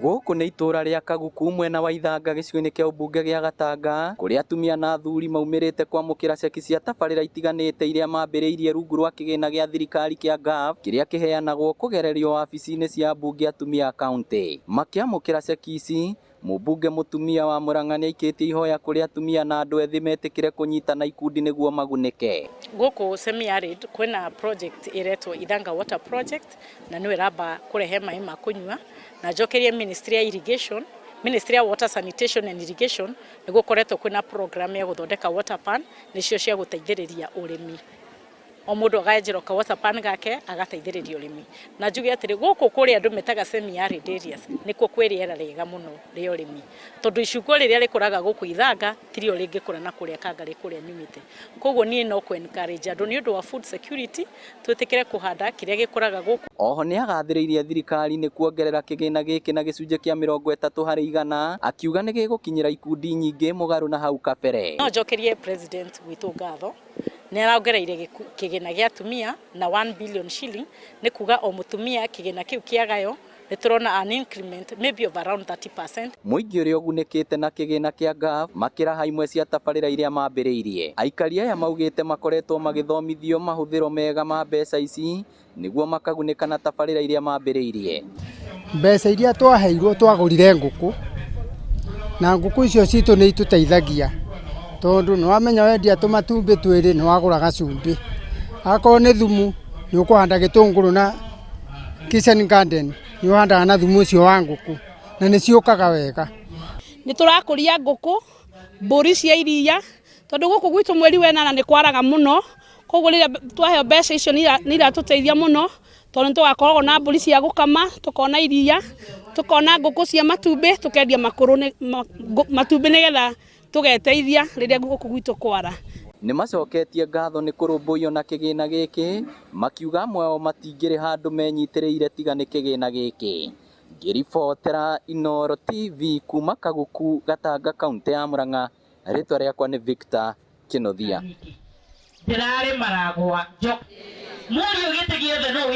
Gũkũ nĩ itũra rĩa Kaguku mwena wa Ithanga gĩcigo-inĩ kĩa ũmbunge gĩa Gatanga kũrĩa atumia na athuri maumĩrĩte kwamũkĩra ceki cia tabarĩra itiganĩte iria mambĩrĩirie rungu rwa kĩgĩna gĩa thirikari kĩa NGAAF kĩrĩa kĩheanagwo kũgererio wabici-inĩ cia ambunge atumia a kaunti. Makĩamũkĩra ceki ici, mũmbunge mũtumia wa Murang'a nĩaikĩtie ihoya kũrĩ atumia na andũ ethĩ metĩkĩre kũnyitana ikundi nĩguo magunĩke. Gũkũ semi arid kwĩna project ĩretwo Ithanga Water Project na nĩyo ĩramba kũrehe maĩ ma kũnyua, na njokerie Ministry ya Irrigation, Ministry ya Water Sanitation and Irrigation nĩ gũkoretwo kwĩna program ya gũthondeka water pan nĩcio cia gũteithĩrĩria ũrĩmi. O mũndũ agaenjerwo ka water pan gake agateithĩrĩria ũrĩmi. Na njuge atĩrĩ, gũkũ kũrĩa andũ metaga semi arid areas nĩkuo kwĩ rĩera rĩega mũno rĩa ũrĩmi, tondũ icungwa rĩrĩa rĩkũraga gũkũ Ithanga tirio rĩngĩkũra na kũrĩa Kangarĩ kũrĩa nyumĩte. Koguo niĩ no kũ encourage andũ nĩ ũndũ wa food security twĩtĩkĩre kũhanda kĩrĩa gĩkũraga gũkũ. Oho nĩagathĩrĩirie thirikari nĩ kuongerera kĩgĩna gĩkĩ na gĩcunjĩ kĩa 30%, akiuga nĩ gĩgũkinyĩra ikundi nyingĩ mũgarũ na hau kabere. No njokerie president witũ ngatho, nĩ arongereire kĩgĩna gĩa atumia na 1 billion shilling, nĩ kuga o mũtumia kĩgĩna kĩu kĩagayo nĩ tũrona an increment maybe of around 30%. Mũingĩ ũrĩa ũgunĩkĩte na kĩgĩna kĩa NGAAF makĩraha imwe cia tabarĩra iria mambĩrĩirie. Aikari aya maugĩte makoretwo magĩthomithio mahũthĩro mega ma mbeca ici nĩguo makagunĩka na tabarĩra iria mambĩrĩirie. Mbeca iria twaheirwo twagũrire ngũkũ, na ngũkũ icio citũ nĩ itũteithagia tondũ nĩ wamenya wendia tũmatumbĩ twĩrĩ nĩ wagũra gacumbĩ, akorwo nĩ thumu nĩ ũkũhanda gĩtũngũrũ na kitchen garden nĩ ũhandaga na thumu ũcio wa ngũkũ na nĩ ciũkaga wega. Nĩ tũrakũria ngũkũ, mbũri cia iria, tondũ gũkũ gwitũ mweri wa ĩnana nĩ kwaraga mũno, koguo rĩrĩa twaheo mbeca icio nĩ iratũteithia mũno, tondũ nĩ tũgakoragwo na mbũri cia gũkama, tũkona iria, tũkona ngũkũ cia matumbĩ, tũkendia makũrũ matumbĩ nĩgetha tũgeteithia rĩrĩa gũkũ gwitũ kwara. Nĩ macoketie ngatho nĩ kũrũmbũiyo na kĩgĩna gĩkĩ, makiuga amwe ao matingĩrĩ handũ menyitĩrĩire tiga nĩ kĩgĩna gĩkĩ. Ngĩribotera Inooro TV kuma Kaguku, Gatanga, kaunti ya Murang'a, rĩtwa rĩakwa nĩ Victor Kĩnuthia. Ndĩrarĩ maragwa. Mũriũ gĩtĩ gĩothe no.